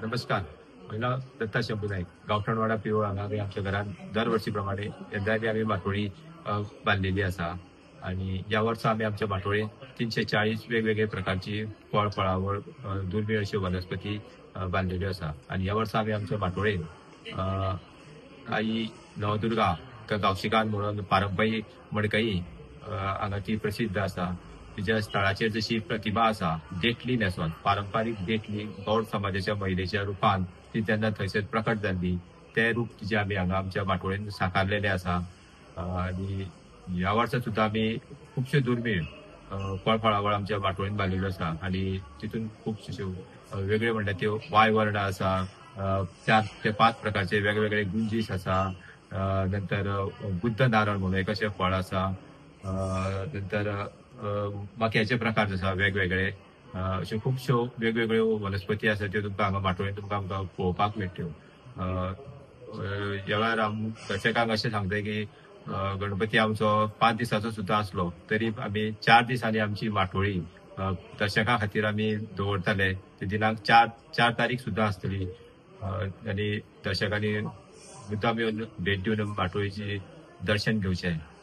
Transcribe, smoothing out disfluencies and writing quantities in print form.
नमस्कार. म्हजें नांव दत्ता शंभू नायक, गांवठणवाडा पिवळ. हांगा आमी आमच्या घरान दर वर्सी प्रमाणे यंदाय बी आमी माटोळी बांदलेली आसा आनी ह्या वर्सा आमी आमच्या माटोळेन 340 वेगवेगळे प्रकारची फळ फळावळ, दुर्मीळ अश्यो वनस्पती बांदलेल्यो आसा. आनी ह्या वर्सा आमी आमच्या माटोळेन आई नवदुर्गा गांवशीकान म्हणून पारंपरीक मडकई हांगा ती प्रसिद्ध आसा. तिच्या स्थळाचेर जशी प्रतिमा आसा, देठली न्हेसोन, पारंपारीक देठली गौड समाजाच्या महिलेच्या रुपान ती तेन्ना थंयसर प्रकट जाल्ली, तें रूप तिचें आमी हांगा आमच्या माटोळेन साकारलेलें आसा. आनी ह्या वर्सा सुद्दां आमी खुबश्यो दुर्मीळ फळ फळावळ आमच्या माटोळेन बांदलेल्यो आसा. आनी तितून खुबश्यो वेगळ्यो म्हणल्यार त्यो वायवर्ण आसा, 4 ते 5 प्रकारचे वेगवेगळे गुंजीस आसा, नंतर बुद्ध नारळ म्हणून एक अशें फळ आसा, नंतर मक्याचे प्रकार आसा वेगवेगळे, अश्यो खुबश्यो वेगवेगळ्यो वनस्पती आसा त्यो तुमकां हांगा माटोळेन तुमकां आमकां पळोवपाक मेळट्यो. ह्या वेळार आम दर्शकांक अशें सांगता की गणपती आमचो 5 दिसाचो सुद्दां आसलो तरी आमी 4 दिसांनी आमची माटोळी दर्शकां खातीर आमी दवरताले. ते दिनांक 4 तारीख सुद्दां आसतली. आनी दर्शकांनी मुद्दाम येवन भेट दिवन माटोळीची दर्शन घेवचें.